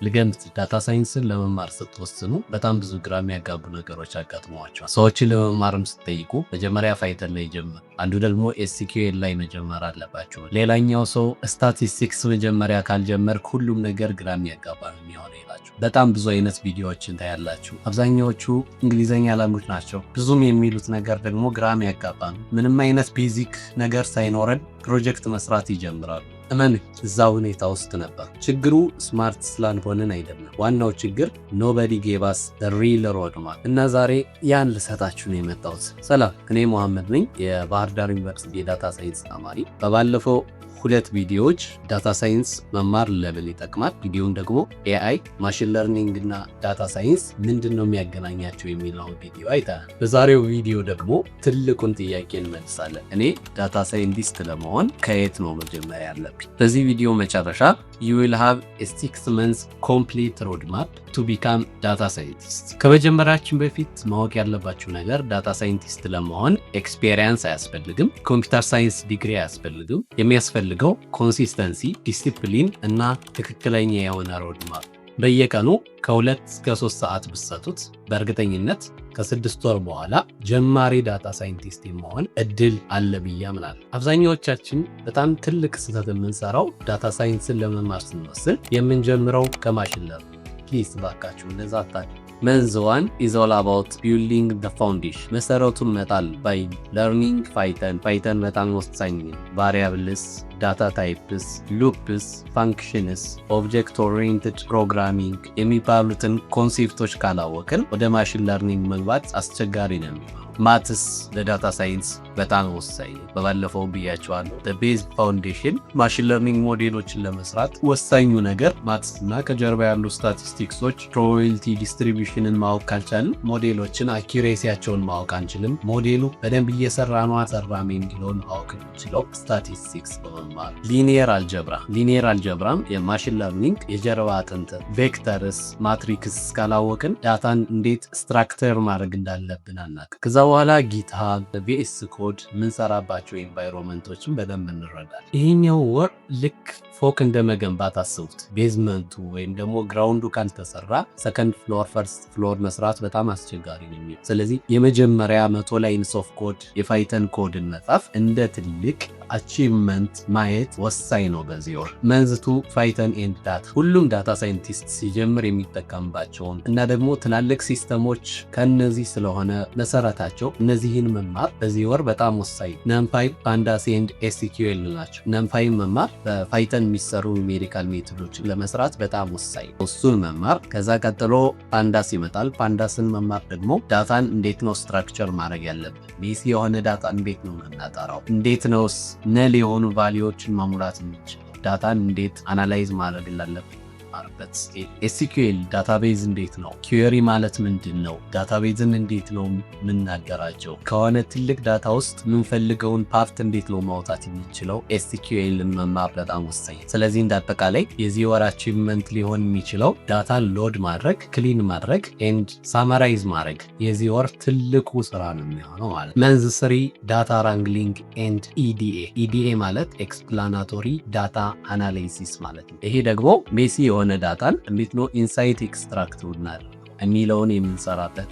ልገምት፣ data science ን ለመማር ስትወስኑ በጣም ብዙ ግራ የሚያጋቡ ነገሮች አጋጥመዋቸዋል። ሰዎችን ለመማርም ስትጠይቁ መጀመሪያ Python ላይ ጀምር፣ አንዱ ደግሞ SQL ላይ መጀመር አለባቸው። ሌላኛው ሰው ስታቲስቲክስ መጀመሪያ ካልጀመርክ ሁሉም ነገር ግራ የሚያጋባ ነው የሚሆነው ይላችሁ። በጣም ብዙ አይነት ቪዲዮዎችን ታያላችሁ። አብዛኛዎቹ እንግሊዝኛ language ናቸው። ብዙም የሚሉት ነገር ደግሞ ግራ የሚያጋባ ነው። ምንም አይነት basic ነገር ሳይኖረን ፕሮጀክት መስራት ይጀምራሉ። እመን፣ እዛ ሁኔታ ውስጥ ነበር። ችግሩ smart ስላልሆንን አይደለም። ዋናው ችግር nobody gave us real roadmap እና ዛሬ ያን ልሰጣችሁ ነው የመጣሁት። ሰላም፣ እኔ መሐመድ ነኝ፣ የባህር ዳር ዩኒቨርሲቲ የ data science ተማሪ። በባለፈው ሁለት ቪዲዮዎች data science መማር ለምን ይጠቅማል፣ እንዲሁም ደግሞ AI፣ machine learning እና data science ምንድን ነው የሚያገናኛቸው የሚለውን ቪዲዮ አይተናል። በዛሬው ቪዲዮ ደግሞ ትልቁን ጥያቄ እንመልሳለን። እኔ data scientist ለመሆን ከየት ነው መጀመር ያለብኝ? በዚህ ቪዲዮ መጨረሻ you will have 6 months complete roadmap to become data scientist። ከመጀመራችን በፊት ማወቅ ያለባችሁ ነገር data scientist ለመሆን experience አያስፈልግም፣ computer science ዲግሪ አያስፈልግም። የሚያስፈልገው consistency፣ discipline እና ትክክለኛ የሆነ roadmap። በየቀኑ ከ2 እስከ 3 ሰዓት ብትሰጡት በእርግጠኝነት ከ6 ወር በኋላ ጀማሪ data scientist የመሆን እድል አለ ብዬ አምናለሁ። አብዛኛዎቻችን በጣም ትልቅ ስህተት የምንሰራው data science ን ለመማር ስንወስን የምንጀምረው ከ machine learning። Please ባካችሁ እንደዛ አታድርጉ። Month 1 is all about building the foundation፣ መሰረቱን መጣል by learning Python። Python በጣም ወሳኝ፣ variables፣ data types፣ loops፣ functions፣ object oriented programming የሚባሉትን concept ኦች ካላወቅን ወደ machine learning መግባት አስቸጋሪ ነው የሚሆነው። Maths ለ data science በጣም ወሳኝ ነው። በባለፈው ብያቸዋለሁ። Base foundation machine learning ሞዴሎችን ለመስራት ወሳኙ ነገር maths እና ከጀርባ ያሉ statistics ኦች፣ probability distribution ን ማወቅ ካልቻልን ሞዴሎችን accuracy ያቸውን ማወቅ አንችልም። ሞዴሉ በደንብ እየሰራ ነው አልሰራም የሚለውን ማወቅ የምንችለው ስታቲስቲክስ በመማር። Linear algebra፣ linear algebra ም የ machine learning የጀርባ አጥንት፣ vectors፣ matrix ካላወቅን data ን እንዴት structure ማድረግ እንዳለብን አናውቅም። ከዛ በኋላ GitHub፣ VS Code የምንሰራባቸው environment ኦችን በደንብ እንረዳለን። ይህኛው ወር ልክ ፎቅ እንደ መገንባት አስቡት። Basement ኡ ወይም ደግሞ ground ኡ ካልተሰራ second floor፣ first floor መስራት በጣም አስቸጋሪ ነው የሚሆነው። ስለዚህ የመጀመሪያ 100 lines of code የ Python code ን መጻፍ እንደ ትልቅ achievement ማየት ወሳኝ ነው። በዚህ ወር month 2፣ Python and data፣ ሁሉም data scientist ሲጀምር የሚጠቀምባቸውን እና ደግሞ ትላልቅ system ኦች ከነዚህ ስለሆነ መሰረታቸው እነዚህን መማር በዚህ ወር በጣም ወሳኝ። NumPy፣ Pandas and SQL ናቸው። NumPy መማር በ Python የሚሰሩ numerical method ኦችን ለመስራት በጣም ወሳኝ፣ እሱን መማር። ከዛ ቀጥሎ Pandas ይመጣል። Pandas ን መማር ደግሞ data ን እንዴት ነው structure ማድረግ ያለብን፣ messy የሆነ data እንዴት ነው የምናጠራው፣ እንዴት ነውስ null የሆኑ value ዎችን መሙላት የምንችለው፣ data ን እንዴት analyze ማድረግ እንዳለብን የምንማርበት። SQL database እንዴት ነው፣ query ማለት ምንድን ነው፣ database ን እንዴት ነው የምናገራቸው፣ ከሆነ ትልቅ data ውስጥ የምንፈልገውን part እንዴት ነው ማውጣት የሚችለው፣ SQL ን መማር በጣም ወሳኝ። ስለዚህ እንደ አጠቃላይ የዚህ ወር achievement ሊሆን የሚችለው data ን load ማድረግ፣ clean ማድረግ and summarize ማድረግ የዚህ ወር ትልቁ ስራ ነው የሚሆነው ማለት። Month 3፣ data wrangling and EDA። EDA ማለት explanatory data analysis ማለት ነው። ይሄ ደግሞ messy የሆነ data ን እንዴት ነው insight extract እናደርገው የሚለውን የምንሰራበት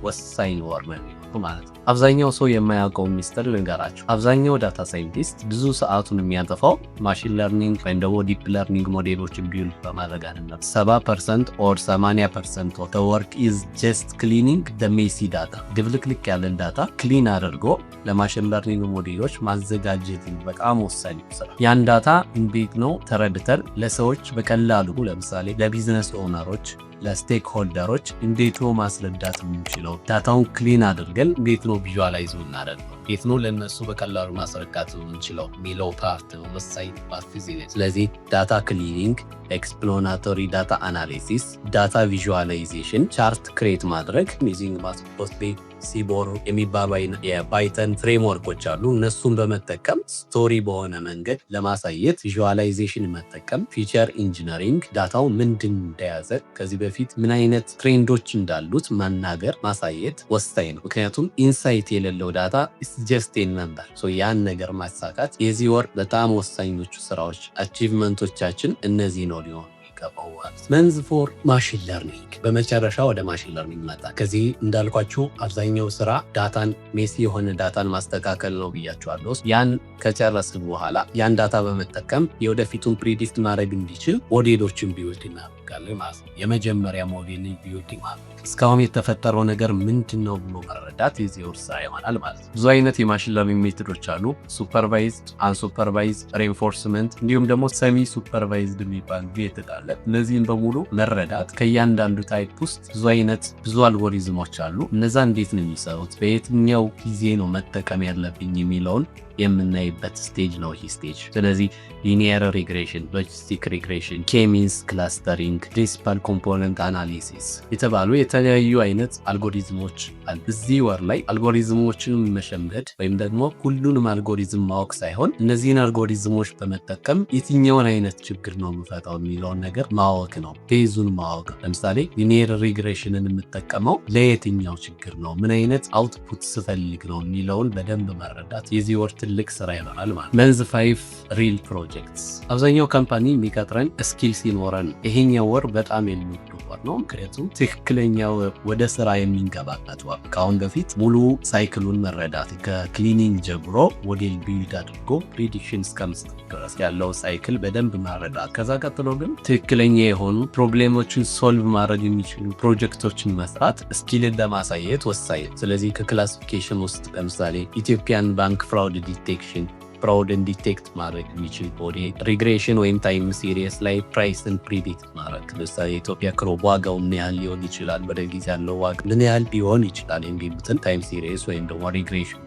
ወሳኝ ወር ነው ማለት ነው። አብዛኛው ሰው የማያውቀው ሚስጥር ልንገራችሁ። አብዛኛው data scientist ብዙ ሰዓቱን የሚያጠፋው machine learning ወይም ደግሞ deep learning ሞዴሎችን build በማድረግ አይደለም። 70% or 80% of work is just cleaning the messy data። ድብልቅልቅ ያለን data clean አድርጎ ለ machine learning ሞዴሎች ማዘጋጀት በጣም ወሳኝ ስራ። ያን data እንዴት ነው ተረድተን ለሰዎች በቀላሉ፣ ለምሳሌ ለ business owner ኦች፣ ለ stakeholder ኦች እንዴት ነው ማስረዳት የምንችለው? Data ውን clean አድርገን እንዴት ነው visualize የምናደርገው? እንዴት ነው ለእነሱ በቀላሉ ማስረዳት የምንችለው የሚለው part ነው ወሳኝ part። ስለዚህ data cleaning፣ explanatory data analysis፣ data visualization፣ chart create ማድረግ using Matplotlib፣ Seaborn የሚባሉ የ Python framework ኦች አሉ። እነሱን በመጠቀም story በሆነ መንገድ ለማሳየት visualization መጠቀም፣ feature engineering፣ data ው ምንድን እንደያዘ፣ ከዚህ በፊት ምን አይነት trend ኦች እንዳሉት መናገር ማሳየት ወሳኝ ነው። ምክንያቱም insight የሌለው data just number። ያን ነገር ማሳካት የዚህ ወር በጣም ወሳኞቹ ስራዎች፣ achievement ኦቻችን እነዚህ ነው ሊሆኑ። የምንገባው ማለት። Month 4, machine learning። በመጨረሻ ወደ machine learning መጣ። ከዚህ እንዳልኳችሁ አብዛኛው ስራ data ን፣ messy የሆነ data ን ማስተካከል ነው ብያችኋለሁ። ያን ከጨረስን በኋላ ያን data በመጠቀም የወደፊቱን predict ማድረግ እንዲችል ሞዴሎችን build እናደርጋለን ማለት ነው። የመጀመሪያ ሞዴልን build ማለት እስካሁን የተፈጠረው ነገር ምንድን ነው ብሎ መረዳት የዚህ ወር ስራ ይሆናል ማለት ነው። ብዙ አይነት የ machine learning method ኦች አሉ። Supervised፣ unsupervised፣ reinforcement እንዲሁም ደግሞ semi supervised የሚባል method አለ። እነዚህን በሙሉ መረዳት፣ ከእያንዳንዱ type ውስጥ ብዙ አይነት ብዙ አልጎሪዝሞች አሉ። እነዛ እንዴት ነው የሚሰሩት፣ በየትኛው ጊዜ ነው መጠቀም ያለብኝ የሚለውን የምናይበት stage ነው ይህ stage። ስለዚህ linear regression፣ logistic regression፣ K-means clustering፣ principal component analysis የተባሉ የተለያዩ አይነት አልጎሪዝሞች አሉ። እዚህ ወር ላይ አልጎሪዝሞችን መሸምደድ ወይም ደግሞ ሁሉንም አልጎሪዝም ማወቅ ሳይሆን እነዚህን አልጎሪዝሞች በመጠቀም የትኛውን አይነት ችግር ነው የምፈታው የሚለውን ነገር ማወቅ ነው። Base ኡን ማወቅ። ለምሳሌ linear regression ን የምጠቀመው ለየትኛው ችግር ነው፣ ምን አይነት output ስፈልግ ነው የሚለውን በደንብ መረዳት የዚህ ወር ትልቅ ስራ ይሆናል ማለት። Month 5, real projects። አብዛኛው company የሚቀጥረን skill ሲኖረን። ይሄኛው ወር በጣም የሚወዱ ወር ነው። ምክንያቱም ትክክለኛው ወደ ስራ የምንገባበት ወር። ከአሁን በፊት ሙሉ cycle ኡን መረዳት፣ ከ cleaning ጀምሮ model build አድርጎ prediction እስከመስጠት ድረስ ያለው cycle በደንብ መረዳት። ከዛ ቀጥሎ ግን ትክክለኛ የሆኑ problem ኦችን solve ማድረግ የሚችሉ ፕሮጀክቶችን መስራት skill ን ለማሳየት ወሳኝ። ስለዚህ ከ classification ውስጥ ለምሳሌ Ethiopian bank fraud detection፣ fraud ን detect ማድረግ የሚችል model፣ regression ወይም time series ላይ price ን predict ማድረግ፣ ለምሳሌ የኢትዮጵያ crop ዋጋው ምን ያህል ሊሆን ይችላል፣ ወደ ጊዜ ያለው ዋጋ ምን ያህል ሊሆን ይችላል የሚሉትን time series ወይም ደግሞ regression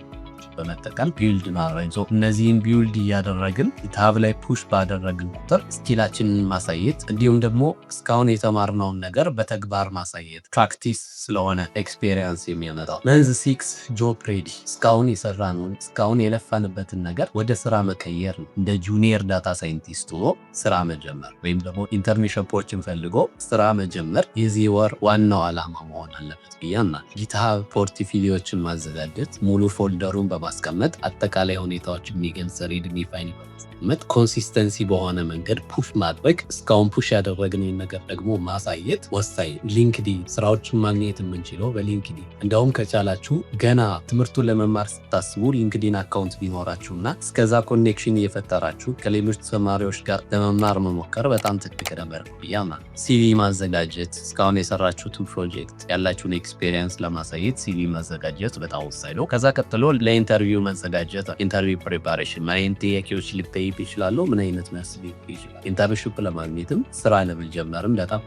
በመጠቀም build ማድረግ። እነዚህን build እያደረግን GitHub ላይ push ባደረግን ቁጥር skill ኣችንን ማሳየት እንዲሁም ደግሞ እስካሁን የተማርነውን ነገር በተግባር ማሳየት፣ practice ስለሆነ experience የሚያመጣው። Month 6, job ready። እስካሁን የሰራነውን፣ እስካሁን የለፋንበትን ነገር ወደ ስራ መቀየር ነው። እንደ junior data scientist ሆኖ ስራ መጀመር ወይም ደግሞ internship ኦችን ፈልጎ ስራ መጀመር የዚህ ወር ዋናው ዓላማ መሆን አለበት ብዬ አምናለሁ። GitHub portfolio ዎችን ማዘጋጀት፣ ሙሉ folder ኡን በማስቀመጥ፣ አጠቃላይ ሁኔታዎች የሚገልጽ README file በማስቀመጥ፣ consistency በሆነ መንገድ push ማድረግ፣ እስካሁን push ያደረግንን ነገር ደግሞ ማሳየት ወሳኝ። LinkedIn፣ ስራዎችን ማግኘት የምንችለው በ LinkedIn። እንደውም ከቻላችሁ ገና ትምህርቱን ለመማር ስታስቡ LinkedIn account ቢኖራችሁና እስከዛ connection እየፈጠራችሁ ከሌሎች ተማሪዎች ጋር ለመማር መሞከር በጣም ትልቅ ነገር ነው ብዬ አምናለሁ። CV ማዘጋጀት፣ እስካሁን የሰራችሁትን ፕሮጀክት፣ ያላችሁን experience ለማሳየት CV ማዘጋጀት በጣም ወሳኝ ነው። ከዛ ቀጥሎ ለ interview መዘጋጀት፣ interview preparation፣ ምን አይነት ጥያቄዎች ሊጠይቅ ይችላሉ፣ ምን አይነት መልስ ሊጠይቅ ይችላል። Internship ለማግኘትም ስራ ለመጀመርም በጣም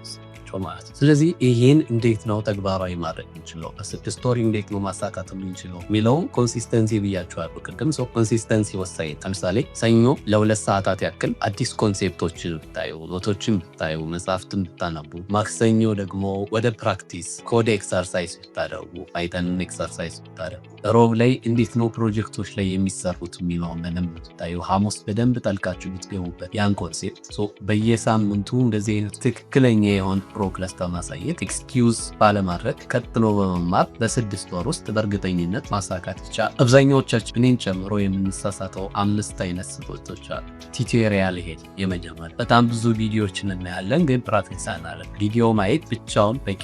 ማለት ነው። ስለዚህ ይህን እንዴት ነው ተግባራዊ ማድረግ የምንችለው፣ በ6 ወር እንዴት ነው ማሳካት የምንችለው የሚለውን consistency ብያችኋለሁ ቅድም። So consistency ወሳኝ። ለምሳሌ ሰኞ ለ2 ሰዓታት ያክል አዲስ concept ኦችን ብታዩ፣ note ኦችን ብታዩ፣ መጽሐፍትን ብታነቡ፣ ማክሰኞ ደግሞ ወደ practice code exercise ብታደርጉ፣ Python ን exercise ብታደርጉ፣ ሮብ ላይ እንዴት ነው ፕሮጀክቶች ላይ የሚሰሩት የሚለውን በደንብ ብታዩ፣ ሐሙስ በደንብ ጠልቃችሁ ብትገቡበት ያን concept፣ በየሳምንቱ እንደዚህ አይነት ትክክለኛ የሆነ progress በማሳየት፣ excuse ባለማድረግ ቀጥሎ በመማር በ6 ወር ውስጥ በእርግጠኝነት ማሳካት ይቻላል። አብዛኛዎቻችን እኔን ጨምሮ የምንሳሳተው አምስት አይነት ስህተቶች አሉ። Tutorial hell የመጀመሪያ፣ በጣም ብዙ ቪዲዮዎችን እናያለን፣ ግን practice አናደርግም። ቪዲዮ ማየት ብቻውን በቂ።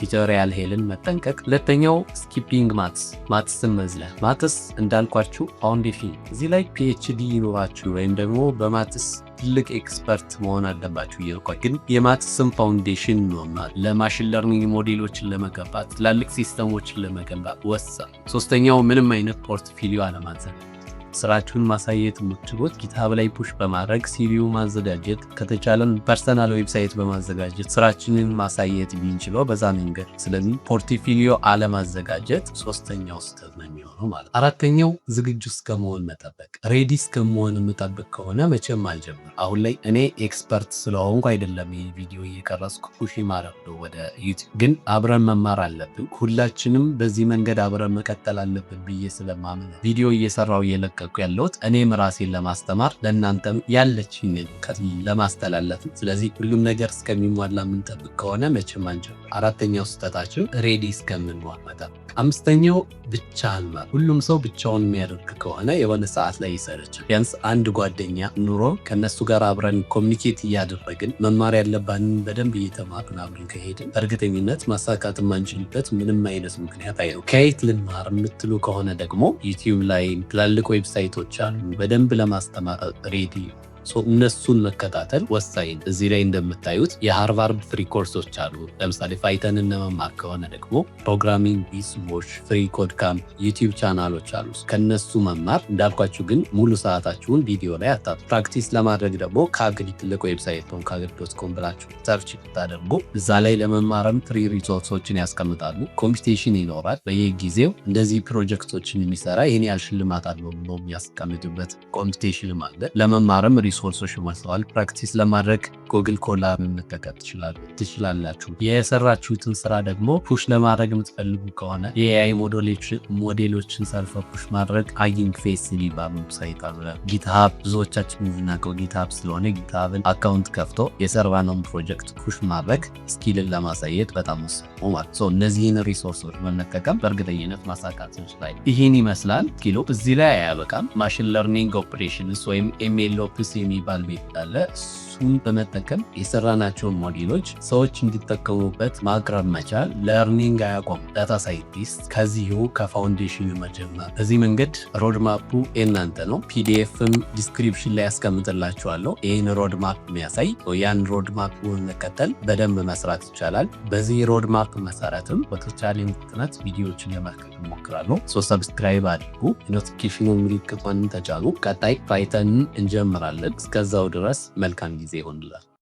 Tutorial hell ን መጠንቀቅ። ሁለተኛው skipping maths፣ Maths ን መዝለል። Maths እንዳልኳችሁ foundation። እዚህ ላይ PhD ይኖራችሁ ወይም ደግሞ በ maths ትልቅ expert መሆን አለባችሁ እያልኳ፣ ግን የ maths ን foundation ነው ለ machine learning ሞዴሎችን ለመገንባት፣ ትላልቅ system ኦችን ለመገንባት ወሳኝ። ሶስተኛው ምንም አይነት portfolio አለማዘጋጀት። ስራችሁን ማሳየት የምትችሉት GitHub ላይ push በማድረግ፣ CV ው ማዘጋጀት፣ ከተቻለም personal website በማዘጋጀት ስራችንን ማሳየት ብንችለው በዛ መንገድ። ስለዚህ portfolio አለማዘጋጀት ሶስተኛው ስህተት ነው የሚሆነው ማለት። አራተኛው ዝግጁ እስከመሆን መጠበቅ። Ready እስከመሆን የምጠብቅ ከሆነ መቼም አልጀምር። አሁን ላይ እኔ expert ስለሆንኩ አይደለም ይህ ቪዲዮ እየቀረጽኩ push ማድረግ ወደ YouTube፣ ግን አብረን መማር አለብን። ሁላችንም በዚህ መንገድ አብረን መቀጠል አለብን ብዬ ስለማምን ቪዲዮ እየሰራው እየለቀቅኩ ያለሁት እኔም ራሴን ለማስተማር፣ ለእናንተም ያለችኝ እውቀት ለማስተላለፍ። ስለዚህ ሁሉም ነገር እስከሚሟላ የምንጠብቅ ከሆነ መቼም አንጀምር። አራተኛው ስህተታችን ready እስከምንሆን መጠበቅ። አምስተኛው ብቻህን ማለት፣ ሁሉም ሰው ብቻውን የሚያደርግ ከሆነ የሆነ ሰዓት ላይ ይሰለቻል። ቢያንስ አንድ ጓደኛ ኑሮ ከነሱ ጋር አብረን communicate እያደረግን፣ መማር ያለባንን በደንብ እየተማርን አብረን ከሄድን በእርግጠኝነት ማሳካት የማንችልበት ምንም አይነት ምክንያት አይኖርም። ከየት ልማር የምትሉ ከሆነ ደግሞ YouTube ላይ ትላልቅ website ኦች አሉ በደንብ ለማስተማር ready፣ እነሱን መከታተል ወሳኝ። እዚህ ላይ እንደምታዩት የ Harvard free course ኦች አሉ። ለምሳሌ Python ን ለመማር ከሆነ ደግሞ Programming with Mosh፣ freeCodeCamp፣ YouTube channel ኦች አሉ። ከነሱ መማር፣ እንዳልኳችሁ ግን ሙሉ ሰዓታችሁን ቪዲዮ ላይ አታጡ። Practice ለማድረግ ደግሞ Kaggle ትልቅ website ነው። Kaggle.com ብላችሁ search ብታደርጉ እዛ ላይ ለመማርም free resource ኦችን ያስቀምጣሉ። Competition ይኖራል በየጊዜው፣ እንደዚህ ፕሮጀክቶችን የሚሰራ ይህን ያህል ሽልማት አለው ብሎ የሚያስቀምጡበት competition ም አለ። ለመማርም resource ኦች ሞልተዋል። Practice ለማድረግ Google Colab መጠቀም ትችላላችሁ። የሰራችሁትን ስራ ደግሞ push ለማድረግ የምትፈልጉ ከሆነ የ AI ሞዴሎችን ሰርፎ push ማድረግ Hugging Face የሚባል website አለ። GitHub፣ ብዙዎቻችን የምናውቀው GitHub ስለሆነ GitHub ን account ከፍቶ የሰራነውን ፕሮጀክት push ማድረግ skill ን ለማሳየት በጣም ወሳኝ ነው ማለት ነው። እነዚህን resource ኦች በመጠቀም በእርግጠኝነት ማሳካት እንችላለን። ይህን ይመስላል ኪሎ። እዚህ ላይ አያበቃም። Machine learning operations ወይም MLOps የሚባል ቤት አለ። እሱን በመጠቀም የሰራናቸውን ሞዴሎች ሰዎች እንዲጠቀሙበት ማቅረብ መቻል። Learning አያቆም። Data scientist ከዚሁ ከ foundation ኑ መጀመር። በዚህ መንገድ roadmap ኡ የእናንተ ነው። PDF ም description ላይ ያስቀምጥላችኋለሁ። ይህን roadmap የሚያሳይ፣ ያን roadmap መከተል በደንብ መስራት ይቻላል። በዚህ roadmap መሰረትም በተቻለኝ ፍጥነት ቪዲዮዎችን ለመልቀቅ እሞክራለሁ። So subscribe አድርጉ፣ notification ኑ ምልክቷን ተጫኑ። ቀጣይ Python ን እንጀምራለን። እስከዛው ድረስ መልካም ጊዜ ይሆንላል።